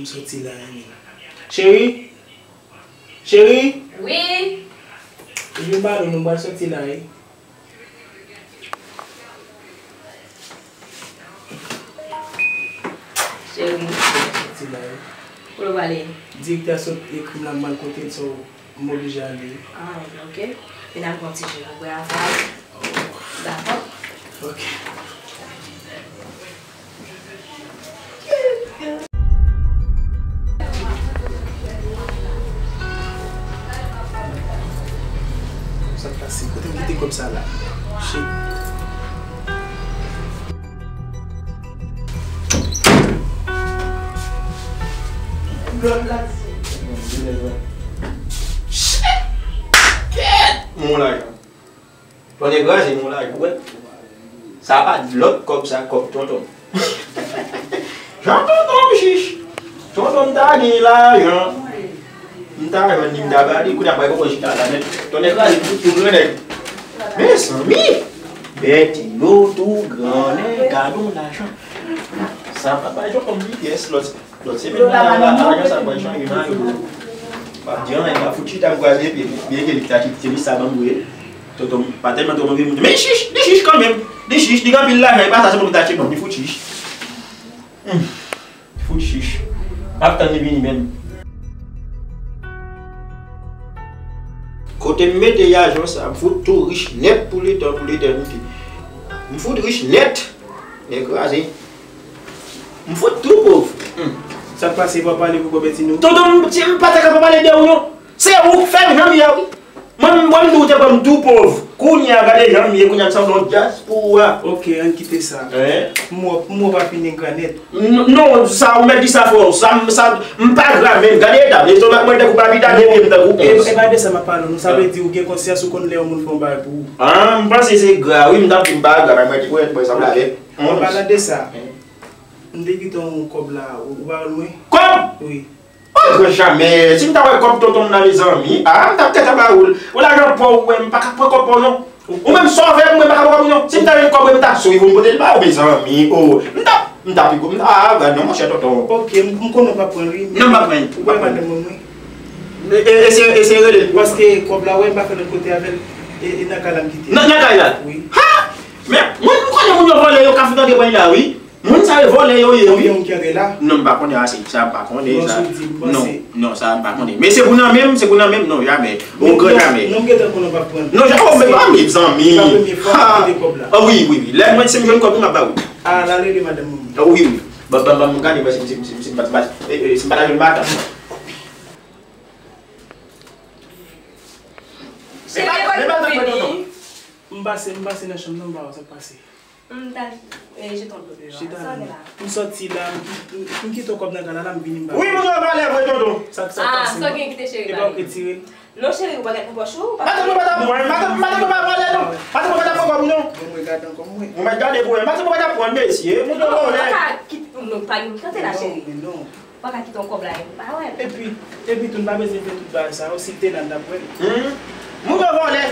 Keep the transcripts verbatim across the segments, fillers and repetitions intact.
M soti la, wi. Cheri? Cheri? Wi. Vin ba nou, nou pral soti la, wi. Cheri. Soti la, wi. Kote w prale? Direktè a sot ekri m la, m pral kote l, so m oblije ale. Ah, ok. Vin al pran ti je pou bwè avè w. Dakò. Ok. Sa k pase? Kote m kite kòb sa la? Shit. Shit! Kèt! Mon lajan. Tonnè kraze m, yon lajan, ou wè. Sa pa lòt kòb, sa kòb tonton. Jan tonton m chich. Tonton m ta gen lajan. M ta jwenn li, m ta ba li, kounye a m pral poko chita la nèt. Tonnè kraze m, tout tou grannèg. Mezanmi! Bèt yo tou grannèg, gad yon lajan. Sa pa bay tonton m li pyès lòt. Donk, se menm la, la, la, lajan sa pral chanje nan yo. M ap di anyen, m ap fout chita m kwaze pye m. Byen ke li ta chita, se li sa ban m vre. Tonton m pa tèlman twò anvi moun. Men li chich, li chich kanmenm. Li chich, li gen anpil lajan, e pa sa, se pou li ta chita ban m, li fout chich. Hmm. Li fout chich. M ap tann li vini menm. Kote m mete lajan sa, m fout tou rich nèt pou letan, pou letènite. M fout rich nèt. Nèg kraze. M fout tou pòv. Hmm. Sa k pase, pa pale pou kòb Etino? Tonton, m, m pa ta ka pa pale de ou non. Se ou k fè m jan m ye a wi. Mwen, m, mwen, m di w te kwè m tou pòv. Kounye a, gade jan m ye, kounye a, m sanble yon dyaspora. Ok, ann kite sa. Hein? M wè, m wè w pa fin engra nèt. N-, non, sa, ou mèt di sa fò. Sa, m, sa, m pa gra menm. Gade eta m. Estomak mwen tankou papita, de pye m tankou onz. E, e pa de sa m ap pale, non. Sa vle di ou gen konsyans, ou konn lè yon moun fè yon bagay pou ou. Ah, m panse se gra, wi, m t ap di m pa gra, men mwen te kwè, mwen sanble avè onz. An palan de sa, m te kite yon kòb la, ou, ou pa wè l mwen? Kòb? Wi. O gran jamè, si m ta wè kòb tonton m nan, mezanmi, a, m t ap tèt anba woul. Ou lajan pa w, ou wè, m pa ka pran kòb pa w non. Ou menm sa w fè, m, mwen pa ka pran kòb ou non. Si m ta gen kòb, m t ap souri pou m pote l ba ou, mezanmi, o. M t ap, m t ap, m t ap, a, gad non, monchè tonton. Ok, m, m konnen w p ap pran l, wi. Non, m p ap pran l. Ou wè madanm mwen, wi. E, e, eseye, eseye rele l. Paske kòb la, wè, m pa fè lòt kote avè l. E, e nan kay la m kite. Nan, nan kay la? Wi. Ha! Men, mwen, m konnen moun yo vòlè, yo ka fout antre pran l la, wi. Moun sa yo vòlè yo ye, wi. Konbyen moun ki antre la? Non, m pa konnen ase. Sa m pa konnen, sa. Non, non, sa m pa konnen. Men se pou nan men m, se pou nan men m, non, jamè. O gran jamè. Non, m gentan konnen w p ap pran. Non, ja-, o, men pa mezanmi. Se pa premye fwa m kite kòb la. Ah, wi, wi, wi. Lè mwen, si m jwenn kòb, m ap ba ou. Ah, l al rele madanm mwen. Ah, wi, wi. Ban, ban, ban m gade, mwen, si, si, si, si, m pa, m pa, eh, eh, si m pa ta jwenn madanm. Cheri, kote w vini? M pase, m pase nan chanm nan, m ba w sa k pase. M ta, eh, jete yon dlo deyò. Chita la. M soti la, m, m, m kite yon kòb nan kay la, la, m vini, m ba w. Wi, moun yo valè vre, tonton. Sa, sa k pase? Ah, sa w gen kite cheri ba li. E pa w k retire l? Non, cheri, ou pa gen nan pòch ou, ou pa... Madanm mwen pa t ap pran, madanm, madanm mwen pa valè, non. Madanm mwen pa t ap pran kòb ou, non. Bon, mwen gade ankò, mwen. Bon, mwen gade pou mwen. Madanm mwen pa t ap pran, mesye. Moun yo valè. Non, pa kite, non, pa gen, kante la, cheri. Non, men non. Ou pa ka kite yon kòb la, epi pa wè l. Epi, epi tou, n pa bezwen fè tout bagay sa yo, si l te la, n t ap wè l. Hmm. Moun yo vòlè.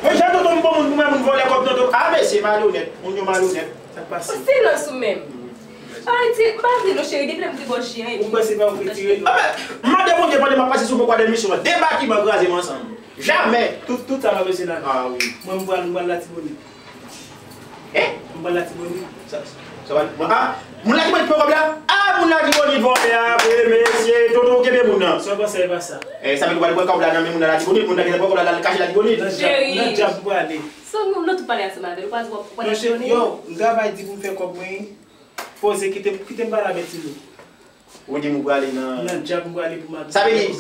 Mwen, jan tonton m bon moun pou mwen, moun vòlè kòb tonton m. Ah, mesye, malonèt. Moun yo malonèt. Sa k pase? Silans ou menm. Ay, ti, m pa vle non, cheri, depi lè m te ba w je an, epi... Ou kwè se pa ou ki retire l? Ah, men, m mande Bondye pandan m ap pase sou pon kwa de misyon an. De batiman kraze m ansanm. Jamè! Tout, tout sa pa mesye la. Ah, wi. Mwen, m pral, m pral Latibonit. Eh? M pral Latibonit. Sa, sa va, ah, moun Latibonit pran kòb la? Ah, moun Latibonit vòlè a vre, mesye, tonton ou kenbe moun nan. Sa w panse e pa sa? Eh, sa vle di w pral pran kòb la nan men moun nan Latibonit, moun nan gentan pran kòb la, l al kache Latibonit. Nan djab, nan djab m prale. Sa nou, nou tou pale ansanm avè l, ou pa di w ap, w ap pale Latibonit? Non, cheri, yo, m travay di pou m fè kòb mwen, poze, kite, kite m pale avè Tino. Ou di m ou prale nan... Nan djab m prale pou m al... Sa vle di,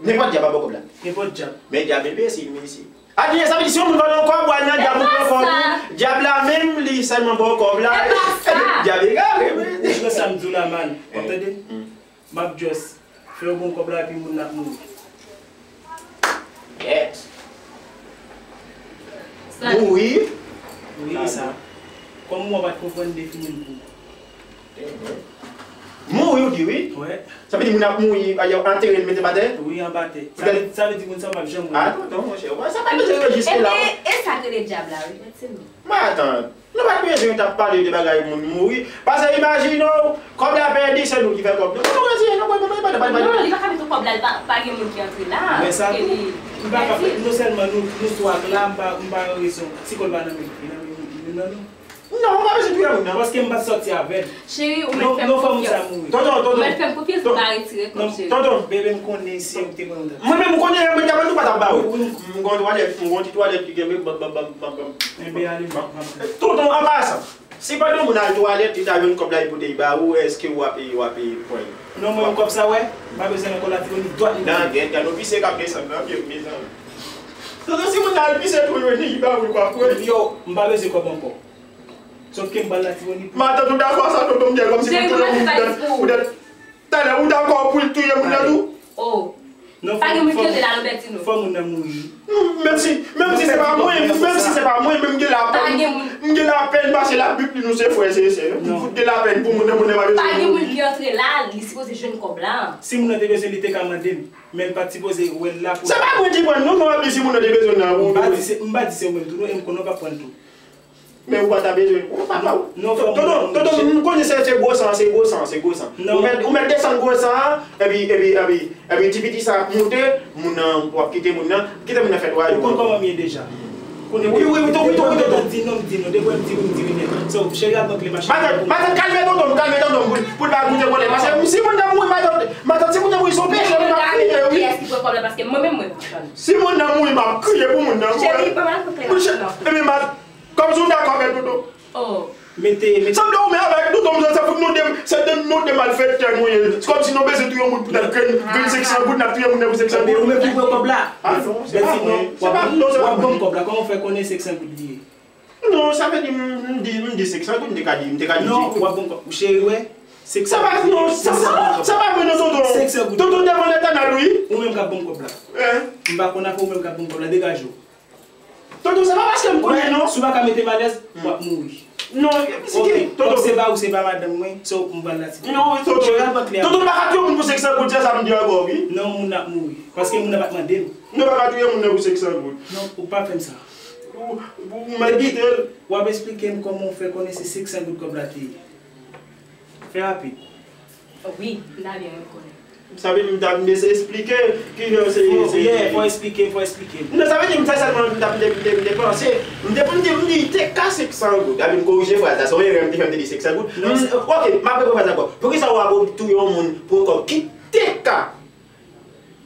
nenpòt djab ap ba w kòb la? Nenpòt djab. Men djab enbesil, mesye. Adye, sa vle di si yon moun vòlè yon kòb, ou al nan djab, ou pran kòb ou, djab la menm, li sèlman ba w kòb la. E pa sa. Djab egare, wi. Ou jwe sa m di w la mal. W ap tande? Hmm. M ap just fè yo ba w kòb la, epi moun nan ap mouri. Yèt. Sa. Mouri? Wi, sa. Kòm mwen pa t konprann, defini l pou ou. Mouri, ou di wi? Wi. Sa vle di moun ap mouri, yo antere l, mete l atè? Wi, anba tè. Sa vle, sa vle di moun sa yo p ap janm wè. Ah, non, non, monchè. Sa pa bezwen rejis la. E, e sa k rele djab la, wi. Mèt se nou. Matant. Nou pa t bezwen t ap pale de bagay moun mouri. Paske imajine w, kòb la pèdi, se nou ki fè kòb. Nou pa konn si nou pa konn pa pa pa Non, li pa ka mete kòb la, li pa, pa gen moun ki antre la. Men sa tou, m pa ka fè, non sèlman nou, nou twa k la, m pa, m pa gen rezon. Si kòb la nan men, li nan men nou, li nan nou. Non, ou pa bezwen touye moun nan. Paske m pa t sòti avè l. Cheri, ou mèt fè m konfyans. Non, non, fò moun sa mouri. Tonton, tonton. Ou mèt fè m konfyans, m pa retire kòb, cheri. Tonton. Bebe, m konnen si ou te pran yon dat. Mwen menm, ou konnen, mwen ta pran tou pa t ap ba ou. M gen yon twalèt, m gen yon ti twalèt ki gen bab, bab, bab, bab. Enben, ale, m ap, m ap. Tonton, an pasan, si pandan moun al twalèt, li ta jwenn kòb la, li pote l ba ou, èske w ap, w ap pran l? Non, mwen menm kòb sa, wè, m pa bezwen l ankò, Latibonik dwat li. Nan, gen, gen, nou pise k ap desann nan pye m, mezanmi. Tonton, si moun nan al pise tou, li ba ou, li pa pran l. Yo, m pa bezwen kòb ankò. Sòf ke m ba l Latibonit pou. Matant ou dakò sa tonton m di a kòmsi pou touye moun poutèt poutèt talè ou dakò pou l touye moun nan tou? Oh. Non, pa gen moun ki rete la nan Bètino. Fò moun nan mouri. Menm si, menm si se pa mwen, menm si se pa mwen, men m gen lapèn, m gen lapèn paske Labib di nou se frè, se sè. M fout gen lapèn pou moun nan, moun nan pa bezwen mouri. Pa gen moun ki antre la, li sipoze jwenn kòb la. Si moun nan te bezwen, li te ka mande m, men l pa t sipoze wè l la pou. Se pa mwen ki pran l non, non, m ap di si moun nan te bezwen l nan. M pa di se, m pa di se ou menm tou non, e m konnen w p ap pran l tou. Men ou pa ta bezwen. Ou papa w. Tonton, tonton, m konnen se, se gwo san, se gwo san, se gwo san. Ou mèt, ou mèt desann gwo san an, epi, epi, epi, epi ti piti sa ap moute, moun nan, w ap kite moun nan, kite moun nan fè twayòm. Ou konn kòman m ye deja. Wi, wi, wi, tonton, tonton, tonton. Di non, m di non, depi w wè m di wi, m di wi nèt. So, cheri ap antre machin. Matant, matant, kalme tonton m, kalme tonton m, pou l, pou l pa goute pwoblèm. Paske si moun nan mouri, matant, matant, si moun nan mouri, se yon peche, wi, m ap kriye, wi. Kiyès ki pran kòb la? Paske mwen menm, mwen pa pran. Si moun nan mouri, m ap kriye pou moun nan. Cheri, pa mal kontre la, non. Epi, mat, Kòmsi w dakò avè Dodo? Oh. Mete, mete. Sanble ou menm avèk Dodo, m santi se fout nou de, se de nou de malfektè nou ye. Se kòmsi nou bezwen touye yon moun pou n ap grenn, grenn senk san goud, n ap touye moun nan pou senk san goud. Ou menm ki pran kòb la. Ah non, se pa mwen. Se pa, non, se pa mwen. W ap ban m kòb la, kòman w fè konnen senk san goud li ye? Non, sa vle di, m, m di, m di senk san goud, m te ka di, m te ka di. Non, w ap ban m kòb. Cheri, wè, senk san goud. Sa pa, non, sa, sa, sa pa vre non, tonton. Senk san goud. Tonton devan Letènèl, wi. Ou menm k ap ban m kòb la. Eh. M pa konn afè w, ou menm k ap ban m kòb la, degaje w. Tonton, se pa paske m konnen non. Si w pa ka mete m alèz, w ap mouri. Non, siki, tonton. Kòm se pa ou, se pa madanm mwen, so m pral la ti. Non, tonton. Tonton, nou pa ka touye moun pou senk san goud, se sa m di ankò, wi. Non, moun nan ap mouri. Paske moun nan pa t mande m. Nou pa ka touye moun nan pou senk san goud. Non, ou pa fè m sa. Ou, ou, ou mèt kite l. W ap eksplike m kòman w fè konnen se senk san goud kòb la te ye. Fè rapid. Wi, m ta byen renmen konnen. Sa vle di m ta vin esplike kijan se ye, se ye. Fò eksplike, fò eksplike. Non, sa vle di m fè sèlman m t ap, m te, m te, m te panse, m te, m te, m te di te ka senk san goud. Epi m korije fraz la, se yon erè m te fè, m te di senk san goud. Ok, m ap reprann fraz la ankò. Poukisa w ap touye yon moun pou yon kòb ki te ka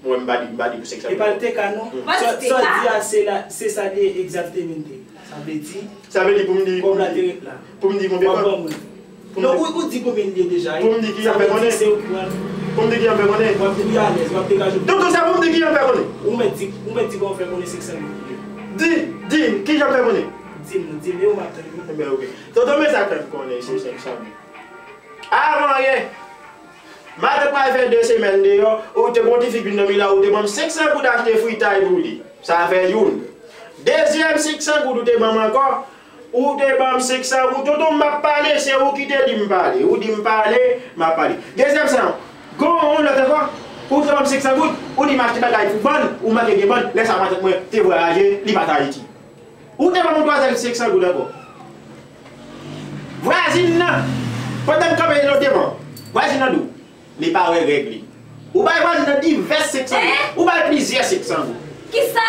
Mwen m pa di, m pa di pou senk san goud. Epa l te ka non. Sa w di a se la, se sa li egzakteman te ye. Sa vle di. Sa vle di pou m di. Kòb la te ret la. Pou m di konbyen kòb? W ap ban mwen. Non, ou, ou di konbyen l ye deja. Pou m di kijan m fè konnen? Pou m di kijan m fè konnen? W ap, ou alèz, w ap degaje w. Donk, donk se pou m di kijan m fè konnen? Ou mèt di, ou mèt di kòman w fè konnen senk san goud li ye. Di, di, kijan m fè konnen? Di m non, di m e ou m ap tann wi. Enben, ok. Tonton, men sa k fè m konnen se senk san goud. Avan anyen, matant pral fè de semèn deyò, ou te gon tifi k vin dòmi la, ou te ban m senk san goud achte fritay pou li. Sa fè youn. Dezyèm senk san goud ou te ban m ankò, ou te ban m senk san goud. Tonton, m ap pale, se ou ki te di m pale. Ou di m pale, m ap pale. Dezyèm sa, gon yon lòt ankò, ou te ban m senk san goud, ou di m achte bagay pou bann, ou manke gen bann, lè sa matant mwen te vwayaje, li pa t Ayiti. Ou te ban m yon twazyèm senk san goud ankò. Vwazin nan, pandan m kanpe lòt devan, vwazin nan di w, li pa wè règ li. Ou bay vwazin nan divès senk san goud. Ou bay plizyè senk san goud. Kisa?